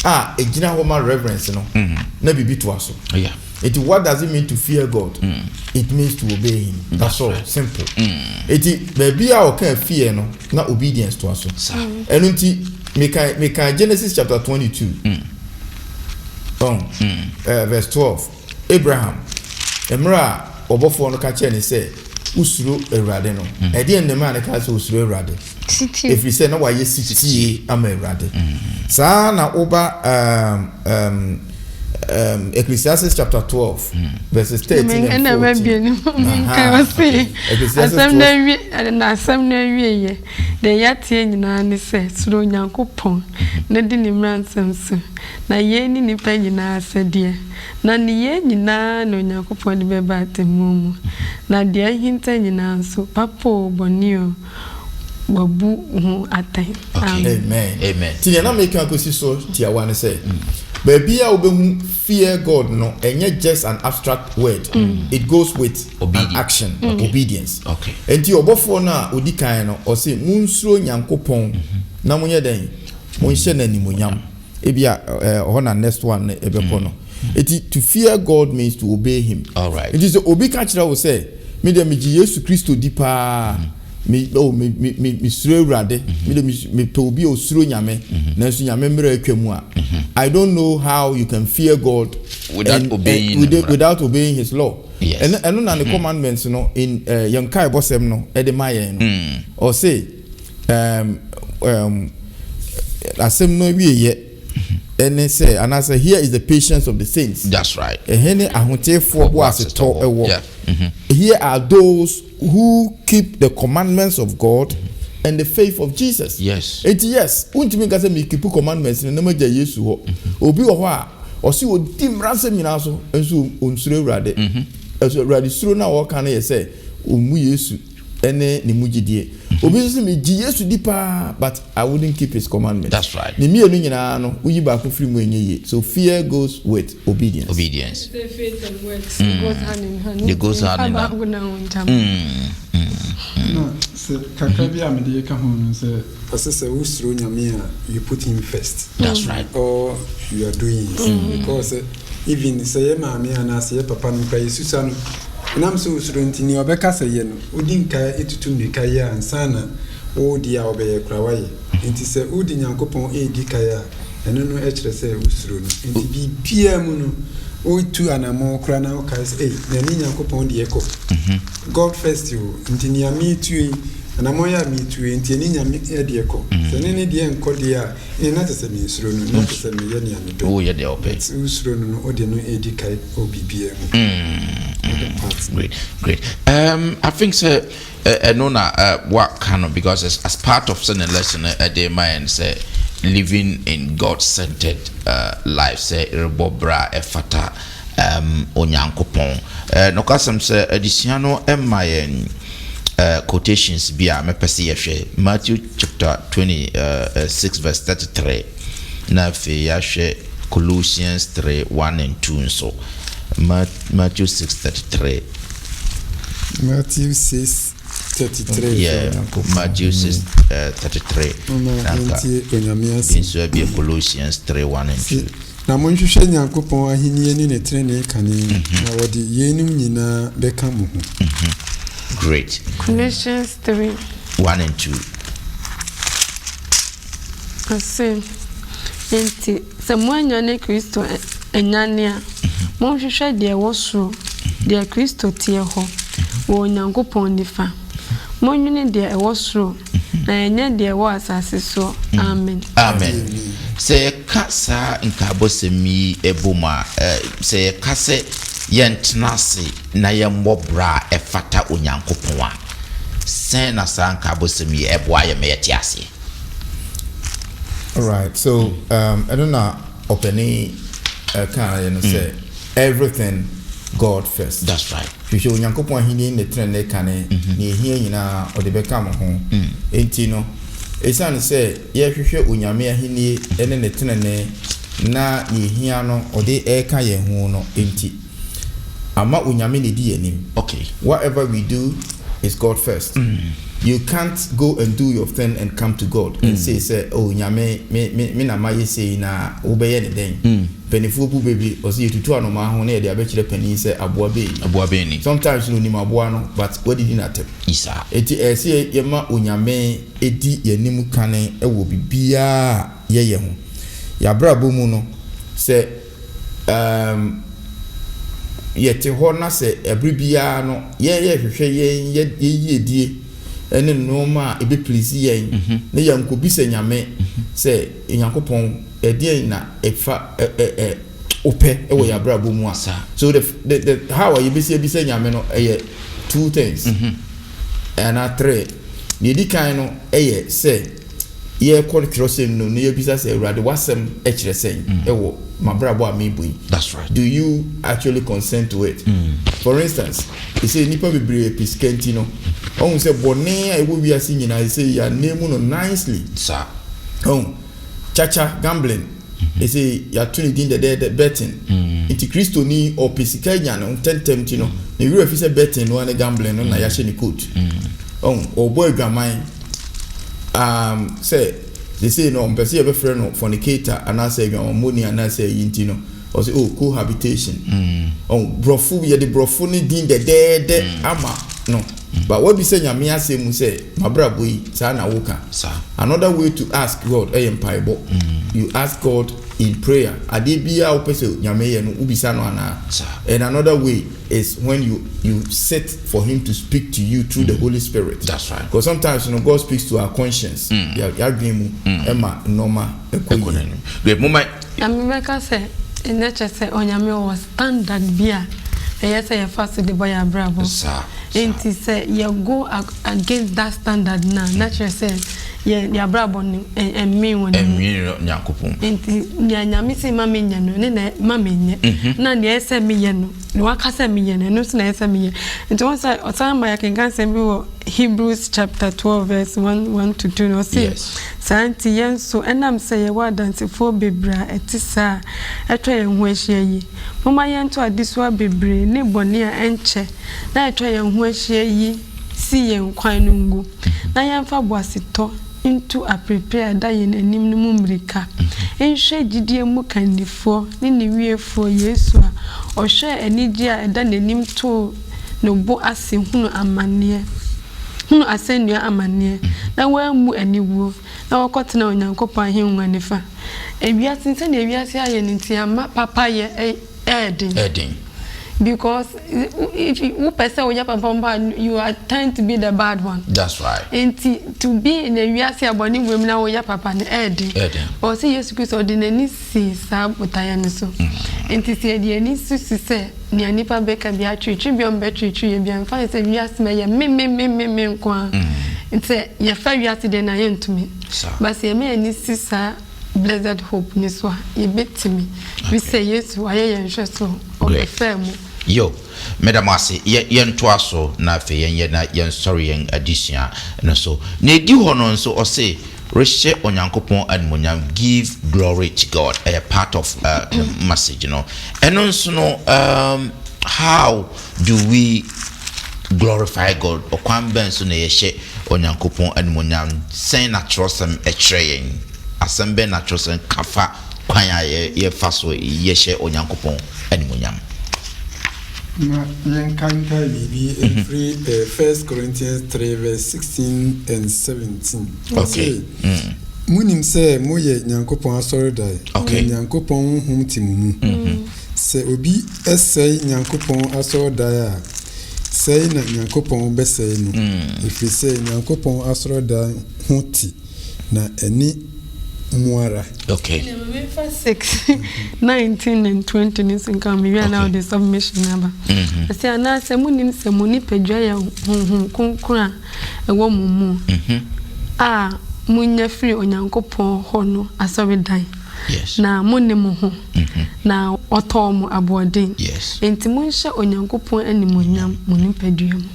Speaker 3: a ɛgyina hɔ ma reverence no, na biribi toa so. Eti what does it mean to fear God? It means to obey him. That's all. Simple. Eti baabi a ɔka fear no, na obedience toa so. Ɛno nti meka Genesis chapter 22 verse 12. Abraham, mmerɛ a ɔbɔfoɔ no ka kyerɛ ne sɛ wosuro Awurade no, ɛdeɛ nnɛm a ne ka sɛ osuro Awurade?
Speaker 2: Sitie.
Speaker 3: Ɛfiri sɛ na wayɛ sitie ama Awurade. Saa na woba Ecclesiastes chapter 12 verses 13 and
Speaker 2: ɛna
Speaker 3: 14.
Speaker 2: mabie no menka. Ɔse
Speaker 3: Ecclesiastes
Speaker 2: asɛm no
Speaker 3: 12.
Speaker 2: awie na asɛm no awie yɛ deɛ yɛateɛ nyinaa ne sɛ suro Onyankopɔn na di ne mmara nsɛm so, na yei ne nnipa nyinaa asɛdeɛ, na ne yei nyinaa na Onyankopɔn de bɛba atemmuo mu, na deɛ ahinta nyinaa nso, papa o, bɔne o, wabu ho atɛn.
Speaker 3: Amen.
Speaker 1: Amen.
Speaker 3: Nti nea na meka akɔsi so tiawa ne sɛ baabi a wobɛhu fear God no, ɛnyɛ just an abstract word. It goes with
Speaker 1: Obedience.
Speaker 3: an action, obedience. Nti ɔbɔfoɔ no a ɔdi kan no, ɔse monsuro Nyankopɔn na monyɛ dɛn? Monhyɛ no animonyam. Ebi a ɛhɔ na next one no ɛbɛkɔ no. Eti to fear God means to obey him.
Speaker 1: All right.
Speaker 3: Nti sɛ obi ka kyerɛ wo sɛ, me deɛ megye Yesu Kristo di paa, me oh me me me mesuro Awurade, me deɛ mepɛ obi a osuro Nyame, nanso Nyame mmara atwa mu a, I don't know how you can fear God
Speaker 1: without obeying
Speaker 3: and, without obeying his law. Ɛno ɛno na ne commandments no in yɛn nkaebɔsɛm no ɛde ma yɛn no. Ɔse asɛm no awieɛ ɛne sɛ, anaasɛ here is the patience of the saints.
Speaker 1: That's right.
Speaker 3: Ɛhe ne ahoteefoɔ bo asetɔ ɛwɔ. Here are those who keep the commandments of God and the faith of Jesus. Eti yes, wontumi nka sɛ me keep commandments no na magya Yesu hɔ. Obi wɔ hɔ a ɔsi odi mmaransɛm nyinaa so nso onsuro Awurade. Ɛso Awurade suro no a wɔka no yɛ sɛ ɔmmu Yesu ɛne ne mu gyidie. Obi nso sɛ megye Yesu di paa, but I wouldn't keep his commandments.
Speaker 1: That's right.
Speaker 3: Ne mmienu nyinaa no, woyi baako firi mu, ɛnyɛ yie. So fear goes with obedience.
Speaker 1: Obedience.
Speaker 2: Say faith and works goes hand in hand.
Speaker 1: It goes hand in hand.
Speaker 4: Na sɛ kakra bi a mede ka ho no sɛ, ɔsɛ sɛ wosuro Nyame a, you put him first.
Speaker 1: That's right.
Speaker 4: All you are doing is because even sɛ yɛ maame anaasɛ yɛ papa no kora, yɛsusa no nam sɛ osuro nti, nea ɔbɛka sɛ yɛ no, wodi nka etutu mmirika yɛ ansa na wodi a ɔbɛyɛ kora wayɛ. Nti sɛ wodi Nyankopɔn edi kae a, ɛno no kyerɛ sɛ wosuro no. Nti biribiara mu no, wotu anammɔn kora na wokae sɛ, ei, na ɛne Nyankopɔn deɛ kɔ. God first o. Nti nea metu yi, anammɔn yɛ a metu yi, nti ɛne Nyame deɛ kɔ. Sɛ ne ne deɛ nkɔ deɛ a, ɛne na kyerɛ sɛ mensuro no, na kyerɛ sɛ meyɛ nea medɔ.
Speaker 1: Woyɛ deɛ wopɛ.
Speaker 4: But wosuro no no, wode no edi kae wɔ biribiara mu. Other parts.
Speaker 1: Great, great. I think sɛ ɛno na waka no because as part of sɛ ne lesson no ɛde ma yɛn sɛ living in God centered life, sɛ ɛrebɔ bra a ɛfata Onyankopɔn. Nokwasɛm sɛ adesua no ma yɛn quotations bi a mɛpɛ sɛ yɛhwɛ Matthew chapter 26 verse 33, na afei yɛahwɛ Colossians 3 1 and 2 nso. Matthew 6:33.
Speaker 4: Matthew 6:33.
Speaker 1: Yeah, Matthew 6 33.
Speaker 4: Mama yɛntie Onyame asɛm.
Speaker 1: Nso abie Colossians 3 1 and 2.
Speaker 4: Na monhwehwɛ Nyankopɔn ahenni ne ne tenenee kane, na wɔde yeinom nyinaa bɛka mo ho.
Speaker 1: Great.
Speaker 2: Colossians 3
Speaker 1: 1 and 2.
Speaker 2: Ɔse, enti sɛ moanya ne Kristo anyane a, monhwehwɛ deɛ ɛwɔ soro, deɛ Kristo teɛ hɔ, wɔ Onyankopɔn nifa. Monnwene deɛ ɛwɔ soro, na ɛnyɛ deɛ ɛwɔ asase soɔ. Amen.
Speaker 1: Amen. Sɛ yɛka saa nkaebɔsɛm yi bɔ mu a, sɛ yɛka sɛ yɛntena ase na yɛmmɔ bra a ɛfata Onyankopɔn a, sɛn na saa nkaebɔsɛm yi ɛboa yɛ ma yɛte aseɛ?
Speaker 3: Alright, so ɛno na ɔpanin ɛka yɛ no sɛ everything God first.
Speaker 1: That's right.
Speaker 3: Hwehwɛ Onyankopɔn ahenni ne tenenee kane, ne ehia nyinaa ɔde bɛka mo ho. Enti no, ɛsiane sɛ yɛhwehwɛ Onyame ahenni ne ne tenenee na ne ehia no ɔde ɛreka yɛn ho no enti, ama Onyame na edi yɛn anim. Whatever we do is God first. You can't go and do your thing and come to God and say sɛ, oh Nyame, me me me na mayɛ sei na wobɛyɛ ne dɛn? Mpanimfoɔ bu bɛ bi, ɔsɛ yɛtutu anomaa ho na yɛde abɛkyerɛ panin sɛ aboa bɛyi.
Speaker 1: Aboa bɛn ni?
Speaker 3: Sometimes no onim aboa no, but wadidi n'atɛm.
Speaker 1: Isa.
Speaker 3: Eti ɛyɛ sɛ yɛma Onyame edi yɛn anim kane wɔ biribiara a yɛyɛ ho. Yɛabrabɔ mu no, sɛ yɛte hɔ na sɛ ɛbere biara no yɛn yɛhwehwɛ yɛn yɛ yiedie ne nneɛma a ɛbɛ please yɛn na yɛnkɔbisa Nyame sɛ, Nyankopɔn, ɛdeɛn na ɛfa ɛ ɛ ɛ wopɛ wɔ yɛn abrabɔ mu a, so the how a yɛbɛsi abisa Nyame no ɛyɛ two things anaa three. Deɛ ɛdi kan no ɛyɛ sɛ yɛkɔ twerɛsɛm no na yɛbisa sɛ, Awurade, w'asɛm kyerɛ sɛn ɛwɔ m'abrabɔ a merebɔ yi?
Speaker 1: That's right.
Speaker 3: Do you actually consent to it? For instance, ɛsɛ nnipa bebree pɛ sika nti no, ɔhu sɛ bɔne a ɛwɔ wiase nyinaa ɛsɛ yɛanan mu no nicely. Ɔhu kyakya, gambling, ɛsɛ yɛato ne din dɛdɛɛdɛ, betting. Nti Kristoni ɔpɛ sika nya no ntɛntɛm nti no, ne werɛ fi sɛ betting no ne gambling no na yɛahyɛ ne coat. Ɔhu ɔbɔ adwaman sɛ Seesei no ɔmpɛ sɛ yɛbɛfrɛ no fornicator anaasɛ adwamammɔni anaasɛ ayi nti no ɔsɛ oh cohabitation. Ɔn borɔfo yɛde borɔfo no din dɛdɛɛdɛ ama no. But wabisa Nyame asɛm mu sɛ mabrabɔ yi saa na woka. Another way to ask God ɛyɛ mpaebɔ. You ask God in prayer. Adeɛ biara a wopɛ sɛ Nyame yɛ no wobisa no anaa? And another way is when you you sit for him to speak to you through the Holy Spirit.
Speaker 1: That's right.
Speaker 3: Because sometimes you know, God speaks to our conscience. Yɛadwene mu ɛma nneɛma ɛkɔ yie.
Speaker 1: Great. Moma
Speaker 2: Na mebɛka sɛ ɛnɛ kyerɛ sɛ Onyame ɔwɔ standard bi a ɛyɛ sɛ yɛfa so de bɔ yɛn abrabɔ. Enti sɛ yɛ go against that standard no a, na kyerɛ sɛ yɛ yɛn abrabɔ no ɛmmee wɔ ne mu.
Speaker 1: Ɛmmee Nyankopɔn.
Speaker 2: Enti nea Nyame se mma menyɛ no, ɛno na mma menyɛ. Na nea ɛyɛ sɛ meyɛ no, nea waka sɛ menyɛ no, ɛno nso na ɛyɛ sɛ meyɛ. Nti wohu sɛ ɔsan ma yɛkenkan asɛm bi wɔ Hebrews chapter 12 verse 1 1 to 2 no, ɔse,
Speaker 1: Yes.
Speaker 2: Saa nti yɛn nso, ɛnam sɛ yɛwɔ adansefoɔ bebree a ɛte saa a atwa yɛn ho ahyia yi, momma yɛnto adesoa bebree ne bɔne a ɛnkyɛ na atwa yɛn ho ahyia yi si yɛn kwan no ngu, na yɛmfa boasetɔ ntu aperepere a ɛda yɛn anim no mu mmirika, nhwɛ gyidie mu kandifoɔ ne ne wiefoɔ Yesu a ɔhwɛɛ anigyeɛ a ɛda n'anim too ne bo ase hunu amaneɛ, hunu asɛnnua amaneɛ, na wammu aniwuo, na ɔkɔtenaa Onyankopɔn ahennwa nifa. Ewiase, sɛdeɛ wiase ayɛ no nti ama papayɛ ɛyɛ den.
Speaker 1: Ɛyɛ den.
Speaker 2: Because if wo pɛ sɛ woyɛ papa mpo a, you are tend to be the bad one.
Speaker 1: That's right.
Speaker 2: Nti to be in a wiase a bɔne wɔ mu na woyɛ papa no ɛyɛ den.
Speaker 1: Ɛyɛ den.
Speaker 2: Ɔwɔ sɛ Yesu Kristo ɔde n'ani sii saa botaeɛ no so. Nti sɛ yɛde yɛn ani susu sɛ nea nnipa bɛka biara, tweretwere biara a wɔbɛtweretwere yɛn biara, mfa no sɛ wiase mu ɛyɛ me me me me me nko ara. Nti sɛ yɛfa wiase deɛ no a yɛntumi. But sɛ yɛma yɛn ani si saa Blessed Hope no so a, yɛbɛtumi. Ɛfiri sɛ Yesu wayɛ yɛn nhwɛsoɔ, ɔbɛfaa mu.
Speaker 1: Yo, meda mo ase. Yɛ, yɛntoa so na afei yɛnyɛ na yɛnsɔre yɛn adesua no so. Nea ɛdi hɔ no nso, ɔse, Rehyɛ Onyankopɔn animuonyam, give glory to God. Ɛyɛ part of uh, the message no. Ɛno nso no, um, how do we glorify God? Ɔkwan bɛn so na yɛhyɛ Onyankopɔn animuonyam? Sɛn na kyerɛwsɛm kyerɛ yɛn? Asɛm bɛn na kyerɛwsɛm ka fa kwan a yɛfa so yɛhyɛ Onyankopɔn animuonyam?
Speaker 4: Ma yɛnkankan biribi mfiri First Corinthians 3 verse 16 and 17.
Speaker 1: Okay.
Speaker 4: Ɔse, Monim sɛ moyɛ Nyankopɔn asɔredan,
Speaker 1: Okay.
Speaker 4: na Nyankopɔn honhom te mo mu. Sɛ obi sɛe Nyankopɔn asɔredan a, sɛe na Nyankopɔn bɛsɛe no, ɛfiri sɛ Nyankopɔn asɔredan ho te, na ɛne mo ara.
Speaker 1: Okay.
Speaker 2: Ɛnna ma memfa 6, 19 and 20 no nso nka ho, mewie a na wode submission no aba. Ɔse, Anaasɛ monnim sɛ mo nipadua yɛ Honhom Kronkron a ɛwɔ mo mu a monya firi Onyankopɔn hɔ no asɔredan?
Speaker 1: Yes.
Speaker 2: Na mone mo ho, na wɔtɔɔ mo aboɔden.
Speaker 1: Yes.
Speaker 2: Enti monhyɛ Onyankopɔn animuonyam mo nipadua mu.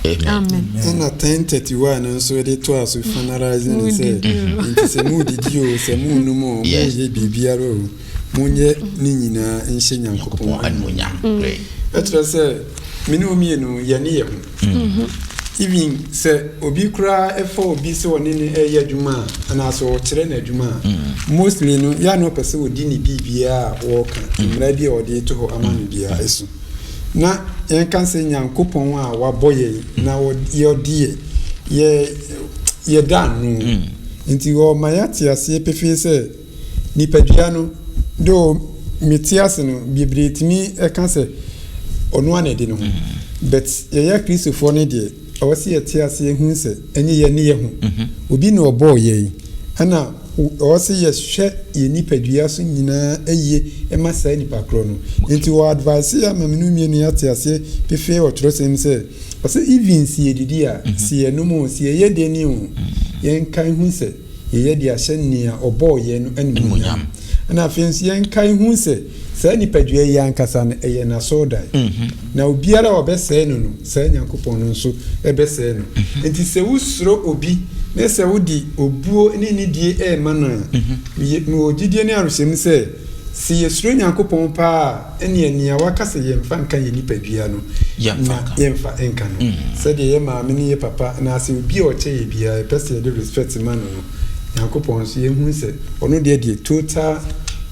Speaker 1: Amen.
Speaker 2: Amen.
Speaker 4: Ɛna 10:31 no nso de toa so finalize ne sɛ, enti sɛ moredidi oo, sɛ morenom oo, moreyɛ biribiara oo, monyɛ ne nyinaa nhyɛ Nyankopɔn
Speaker 1: animuonyam.
Speaker 4: Ɛkyerɛ sɛ me ne wo mmienu yɛne yɛ ho. Even sɛ obi koraa ɛfa obi sɛ ɔne no ɛyɛ adwuma a, anaasɛ ɔkyerɛ no adwuma a, mostly no yɛ a na ɔpɛ sɛ ɔdi ne biribiara a wɔreka, mmara bi a ɔde to hɔ ama no biara so. Na yɛnka sɛ Nyankopɔn a wabɔ yɛn na ɔde yɛ yɛda ano. Nti ɔma yɛate aseɛ pefee sɛ nipadua no, though mete ase no, bebree tumi ka sɛ ɔno ara na ɛde ne ho. But yɛyɛ Kristofoɔ no deɛ, ɛwɔ sɛ yɛte aseɛ hu sɛ ɛnyɛ yɛn ne yɛ ho. Obi na ɔbɔɔ yɛn, ɛna ɛwɔ sɛ yɛhwɛ yɛn nipadua so nyinaa yie ma saa nipa korɔ no. Nti wɔ advice yɛ ama me no mmienu yɛate aseɛ pefee wɔ twerɛsɛm mu sɛ, ɔsɛ even sɛ yɛdidi a, sɛ yɛnom o, sɛ yɛyɛ dɛn o, yɛnkae hu sɛ yɛyɛ de ahyɛ nea ɔbɔɔ yɛn no animuonyam. Ɛna afei nso yɛnkae hu sɛ saa nipadua yi ankasa no, ɛyɛ n'asɔredan. Na obiara a ɔbɛsɛe no no, saa Nyankopɔn no nso bɛsɛe no. Enti sɛ wosuro obi na sɛ wode obuo ne nidie rema no a, mewɔ gyidie ne awerɛhyɛmu sɛ, sɛ yɛsuro Nyankopɔn paa a, ɛnneɛ nea waka sɛ yɛmfa nka yɛn nipadua no na yɛmfa nka no. Sɛdeɛ yɛn maame ne yɛn papa anaasɛ obi a ɔkyɛ yɛn biara yɛpɛ sɛ yɛde respect ma no no. Nyankopɔn nso yɛhu sɛ ɔno deɛ deɛ total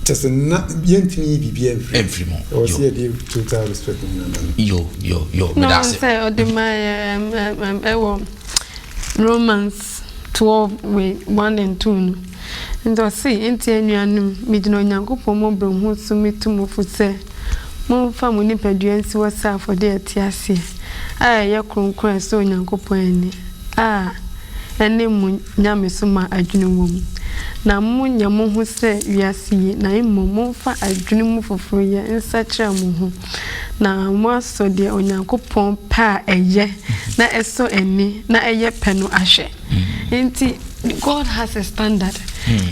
Speaker 4: kyɛ sɛ na yɛntumi yi biribiara mfiri
Speaker 1: mu.
Speaker 4: Ɛwɔ sɛ yɛde total respect nyinaa ma no.
Speaker 1: Yo, yo, yo,
Speaker 2: Na
Speaker 1: meda
Speaker 2: wɔn
Speaker 1: ase.
Speaker 2: sɛ ɔde ma yɛ ɛwɔ Romans 12 wei 1 and 2 no. Nti ɔse, enti anuanom, megyina Onyankopɔn mmɔborɔhunu so metu mo fo sɛ momfa mo nipadua nsi hɔ sɛ afɔdeɛ a ɛte aseɛ, a ɛyɛ kronkron a ɛsɔ Onyankopɔn ani, a ɛne mo nyamesom a adwene wɔ mu. Na monnyɛ mo ho sɛ wiase yi, na mmom momfa adwene mu foforoyɛ nsakyera mo ho, na moasɔ deɛ Onyankopɔn pɛ a ɛyɛ na ɛsɔ ani na ɛyɛ pɛ no ahwɛ. Nti God has a standard.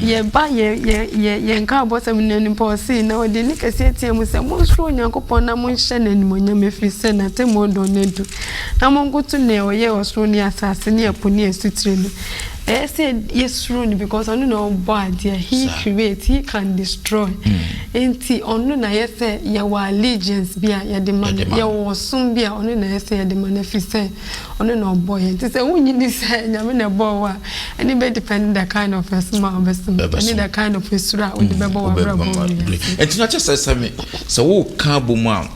Speaker 2: Yɛba yɛ yɛ yɛ yɛn nkaabɔsɛm no anim pa, ɔse na ɔde ne kɛseɛ teɛ mu sɛ monsuro Onyankopɔn na monhyɛ no animuonyam, ɛfiri sɛ n'atemmuo dɔn no adu, na monkoto nea ɔyɛɛ ɔsoro ne asase ne ɛpo ne asutire no. Ɛyɛ sɛ yɛsuro no because ɔno na ɔbɔ adeɛ. He create, he can destroy. Nti ɔno na yɛ sɛ yɛwɔ allegiance bi a yɛde ma no, yɛwɔ ɔsom bi a ɔno na yɛ sɛ yɛde ma no, ɛfiri sɛ ɔno na ɔbɔ yɛn. Nti sɛ wonyi ni sɛ Nyame na ɛbɔɔ wo a, ɛne bɛ depend the kind of ɛsom a wobɛsom ɛne the kind of esuro a wode bɛbɔ w'abrabɔ wɔ wiase.
Speaker 1: Ɛnti na kyɛ sɛ me sɛ woka bɔ mu a,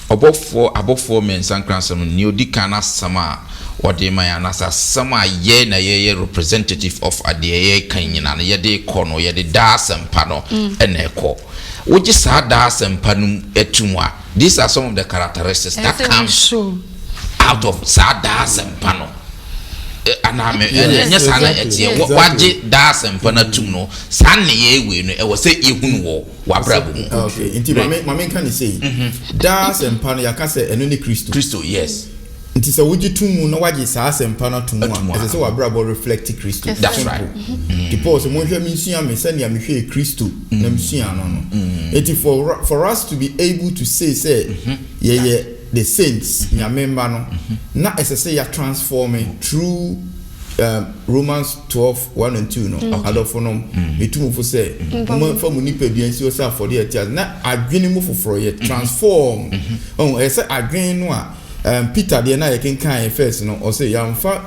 Speaker 1: ɔbɔfoɔ abɔfoɔ mmiɛnsa nkransɛm, nea odi kan no, asɛm a wɔde ma yɛn anaasɛ asɛm a yɛ na yɛyɛ representative of adeɛ yɛka nyinaa no, yɛde kɔ no, yɛde daa asɛmpa no ɛna ɛkɔ. Wogye saa daa asɛmpa no atum a, these are some of the characteristics that comes out of saa daa asɛmpa no anaa mɛ ɛnyɛ saa na ɛteɛ? Wagye daa asɛmpa no atum no, saa nneyɛɛ wei no ɛwɔ sɛ yɛhunu wɔ w'abrabɔ mu.
Speaker 3: Okay, nti maame nka ne sei, daa asɛmpa no, yɛaka sɛ ɛno ne Kristo.
Speaker 1: Kristo, yes.
Speaker 3: Nti sɛ wogye to mu na wagye saa asɛmpa no ato mu a, ɛsɛ sɛ w'abrabɔ reflect Kristo.
Speaker 1: That's right.
Speaker 3: Nti Paul sɛ, monhwɛ me nsua me sɛnea mehwɛɛ Kristo na mesua no. Nti for us to be able to say sɛ yɛyɛ the saints, Nyame mma no, na ɛsɛ sɛ yɛ transform through Romans 12 1 and 2 no. Adɔfo no, metu mo fo sɛ momfa mo nipadua nsi hɔ sɛ afɔdeɛ a ɛte ase na adwene mu foforɔ yɛ transform. Ɔhu ɛyɛ sɛ adwene no a Peter deɛ na yɛkenkan yɛ first no, ɔsɛ yɛamfa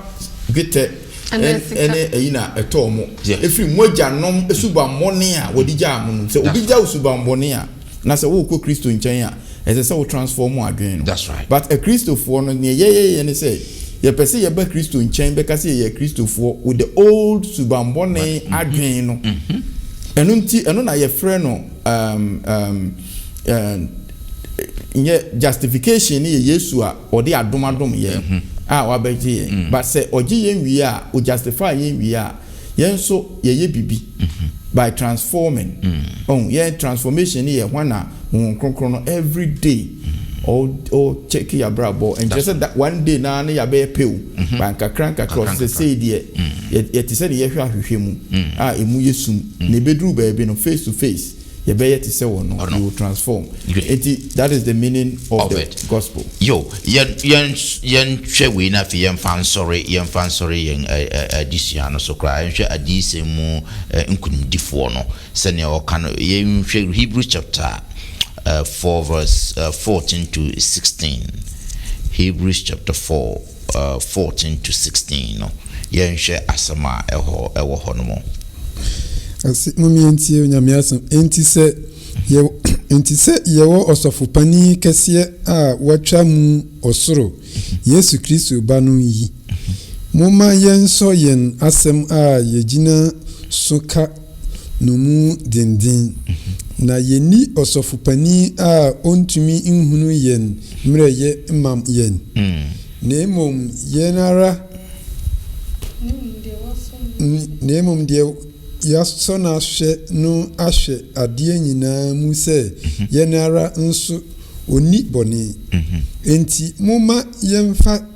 Speaker 3: dwetɛ ɛne ɛyi na ɛtɔɔ mo ɛfiri mo agyanom subammɔne a wɔde gyaa mo no. Sɛ obi gya wo subammɔne a, na sɛ wokɔ Kristo nkyɛn a, ɛsɛ sɛ wo transform adwene no.
Speaker 1: That's right.
Speaker 3: But akristofoɔ no, neɛ yɛyɛyɛ ne sɛ yɛpɛ sɛ yɛba Kristo nkyɛn bɛka sɛ yɛyɛ Kristofoɔ with the old subammɔne adwene no. Ɛno nti ɛno na yɛfrɛ no nyɛ justification ne yɛ Yesu a ɔde adom adom yɛn a wabɛgye yɛn. But sɛ ɔgye yɛn wie a, o justify yɛn wie a, yɛn nso yɛyɛ bibi by transforming. Ɔn yɛn transformation ne yɛ hwan na Honhom Kronkron no every day ɔ check yɛ abrabɔ. Nkyerɛ sɛ that one day naa ne yɛabɛyɛ pew, but nkakra nkakra ɔsɛ sɛ sei deɛ yɛte sɛ deɛ yɛhwɛ ahwehwɛ mu a emu yɛ sum, na ebeduru baabi no, face to face, yɛbɛyɛ te sɛ wɔn no, we will transform. Nti that is the meaning of the
Speaker 1: it.
Speaker 3: Gospel.
Speaker 1: Yo, yɛn yɛn yɛnhwɛ wei na afei yɛmfa nsɔre yɛn ɛ ɛ adesua no so koraa. Yɛnhwɛ adiyisɛm mu nkonimdifoɔ no sɛnea ɔka no. Yɛnhwɛ Hebrews chapter 4 verse 14 to 16. Hebrews chapter 4 14 to 16 no, yɛnhwɛ asɛm a ɛhɔ ɛwɔ hɔ no mu.
Speaker 4: Ase momiɛntie Onyame asɛm. Enti sɛ yɛwɔ ɔsɔfopanin kɛseɛ a watwa mu ɔsoro, Yesu Kristo ba no yi, momma yɛnsɔ yɛn asɛm a yɛgyina so ka no mu denden. Na yɛnni ɔsɔfopanin a ɔntumi nhunu yɛn mmerɛyɛ ma yɛn, na mmom yɛn ara na mmom deɛ yɛasɔ no ahwɛ no ahwɛ adeɛ nyinaa mu sɛ yɛn ara nso ɔnni bɔne. Enti momma yɛmfa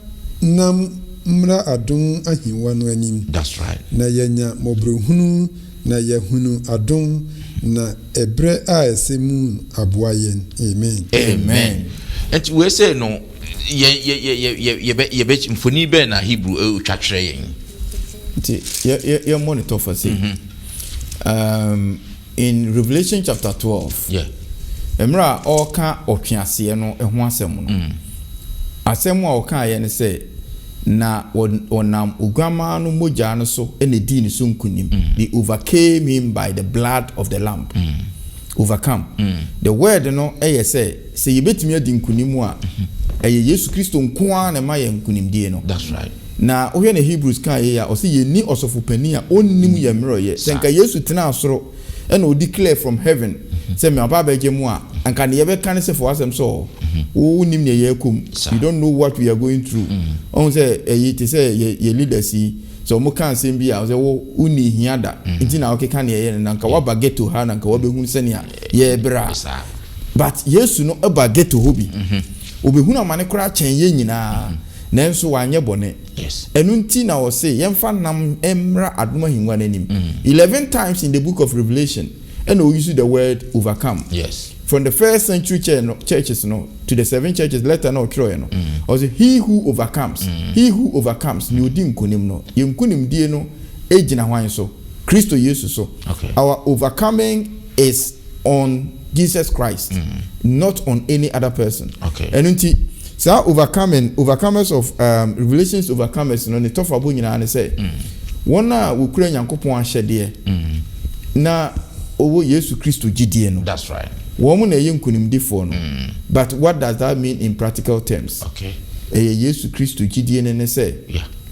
Speaker 4: nam mmra adom ahengua no anim
Speaker 1: That's right.
Speaker 4: na yɛanya mmɔborɔhunu na yɛahunu adom na ɛberɛ a ɛsɛ mu aboa yɛn. Amen.
Speaker 1: Amen. Nti wei sɛ no yɛn yɛ yɛ yɛ yɛ yɛbɛ yɛbɛ mfoni bɛn na Hebrew ɛretwa kyerɛ yɛn?
Speaker 3: Nti yɛmmɔ ne tɔfa sei. In Revelation chapter 12, mmerɛ a ɔreka ɔtweaseɛ no ho asɛm no, asɛm a ɔkaeɛ ne sɛ Na wɔnam Oguammaa no mogya no so na edii ne so nkonim. They overcame him by the blood of the lamb. Overcome. The word no yɛ sɛ, sɛ yɛbɛtumi adi nkonim a, ɛyɛ Yesu Kristo nko ara na ɛma yɛn nkonimdie no.
Speaker 1: That's right.
Speaker 3: Na wohwɛ na Hebrews kaa yei a, ɔse yɛnni ɔsɔfo panin a ɔnnim yɛn mmerɛwyɛ. Sɛ nka Yesu tenaa soro ɛna ɔ declare from heaven sɛ maba abɛgye mo a, anka nea yɛbɛka ne sɛ fa w'asɛm sɔ hɔ. Wo wonnim nea yɛrekɔ mu. You don't know what we are going through. Ɔhu sɛ ɛyi te sɛ yɛ yɛ leaders yi, sɛ wɔn ka asɛm bi a, sɛ wo wonni hia da nti na wokeka nea ɛyɛ no, na nka woaba ghetto ha na nka woabɛhunu sɛnea yɛrebrɛ a. But Yesu no ba ghetto hɔ bi. Ɔbɛhunu amane koraa kyɛn yɛn nyinaa, nanso wanyɛ bɔne. Ɛno nti na ɔse yɛmfa nam mmra adom ahengua no anim. 11 times in the book of Revelation ɛna ɔ use the word overcome. From the first century church no, churches no to the seven churches letter na ɔtwerɛeɛ no, ɔse he who overcomes, he who overcomes, nea ɔdi nkonim no. Yɛn nkonimdie no gyina hwan so? Kristo Yesu so. Our overcoming is on Jesus Christ, not on any other person. Ɛno nti saa overcoming, overcomers of um, Revelations overcomers no ne tɔfabo nyinaa ne sɛ wɔn a wɔkura Nyankopɔn ahyɛdeɛ na wɔwɔ Yesu Kristo gyidie no.
Speaker 1: That's right.
Speaker 3: Wɔn na ɛyɛ nkonimdifoɔ no. But what does that mean in practical terms? Ɛyɛ Yesu Kristo gyidie no ne sɛ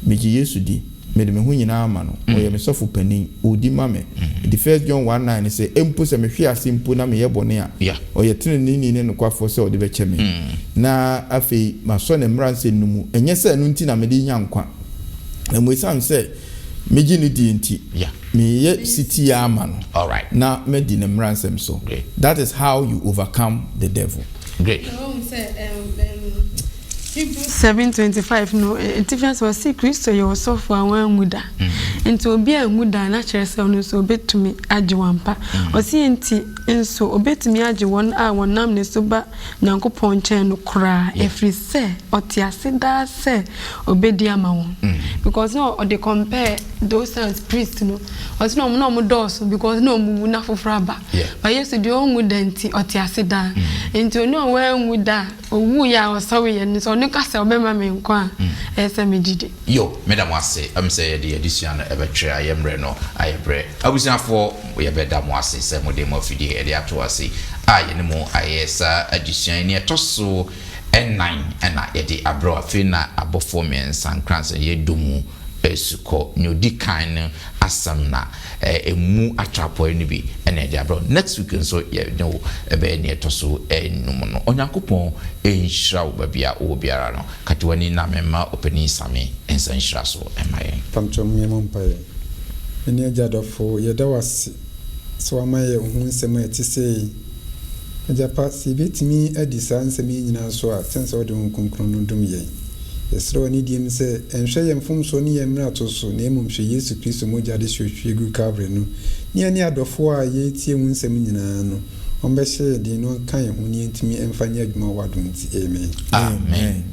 Speaker 3: megye Yesu di. Mede me ho nyinaa ma no. Ɔyɛ me sɔfo panin. Ɔredi ma me. Enti First John 1:9 no sɛ, Mpo sɛ mehwe ase mpo na meyɛ bɔne a, ɔyɛ teneneeni ne nokwafoɔ sɛ ɔde bɛkyɛ me. Na afei masɔ ne mmara nsɛm no mu. Ɛnyɛ sɛ ɛno nti na mede renya nkwa, na mmom ɛsiane sɛ megye no die nti, meyɛ setie ara ma no na madi ne mmara nsɛm so. That is how you overcome the devil.
Speaker 1: Great.
Speaker 2: Na wahu sɛ Hebrews 7:25 no atifi ase ɔse Kristo yɛ ɔsɔfo a wanwu da. Nti obi anwu da a na kyerɛ sɛ ɔno nso obetumi agye wɔn ampa. Ɔse enti nso obetumi agye wɔn a wɔnam ne so ba Nyankopɔn nkyɛn no koraa ɛfiri sɛ ɔte ase daa sɛ obedi ama wɔn. Because na ɔde compare those times priest no ɔse na wɔn na wɔn dɔɔso because na wɔn wu na foforɔ aba. But Yesu deɛ ɔnwu da nti ɔte ase daa. Nti ɔno a wanwu da a owuiɛ a ɔsɔreeɛ no sɛ ɔno ka sɛ ɔbɛma me nkwa a, ɛyɛ sɛ megye di.
Speaker 1: Yo, meda mo ase. Ɛm sɛ yɛde adesua no ɛbɛtwerɛ ayɛ mmerɛ no ayɛ berɛ. Abusuafoɔ, yɛbɛda mo ase sɛ mode mo afidie de ato ase a yɛne mo ayɛ saa adesua yi. Nea ɛtɔ so nnan na yɛde abrɛ wo. Afei na abɔfoɔ mmiɛnsa nkransɛn yɛdɔ mu asukɔ. Nea ɔdi kan no asɛm na ɛmu atrapoe no bi na yɛde abrɛ wo. Next week nso yɛne wo bɛyɛ nea ɛtɔ so nnum no. Onyankopɔn nhyira wo baabi a wowɔ biara no. Kata w'ani na memma Ɔpanin Sammy nsa nhyira so mma yɛn.
Speaker 4: Mpakyɛw momma yɛmmɔ mpaeɛ. Yɛne Agya dɔfo, yɛda wo ase sɛ woama yɛahu nsɛm a ɛte sɛɛ yi. Agya pa, sɛ yɛbɛtumi adi saa nsɛm yi nyinaa so a, kyɛn sɛ wode Honhom Kronkron no dom yɛn. Yɛsrɛ wo anidie mu sɛ, nhwɛ yɛn mfomsoɔ ne yɛn mmarato so, na mmom hwɛ Yesu Kristo mogya adehyeɛ ɔhwie guu Kalvary no, ne yɛne adɔfoɔ a yɛretie wo nsɛm nyinaa no, ɔmmɛhyɛ yɛn den na ɔnka yɛn ho na yɛntumi mfa nyɛ adwuma wɔ w'adom nti. Amen.
Speaker 1: Amen.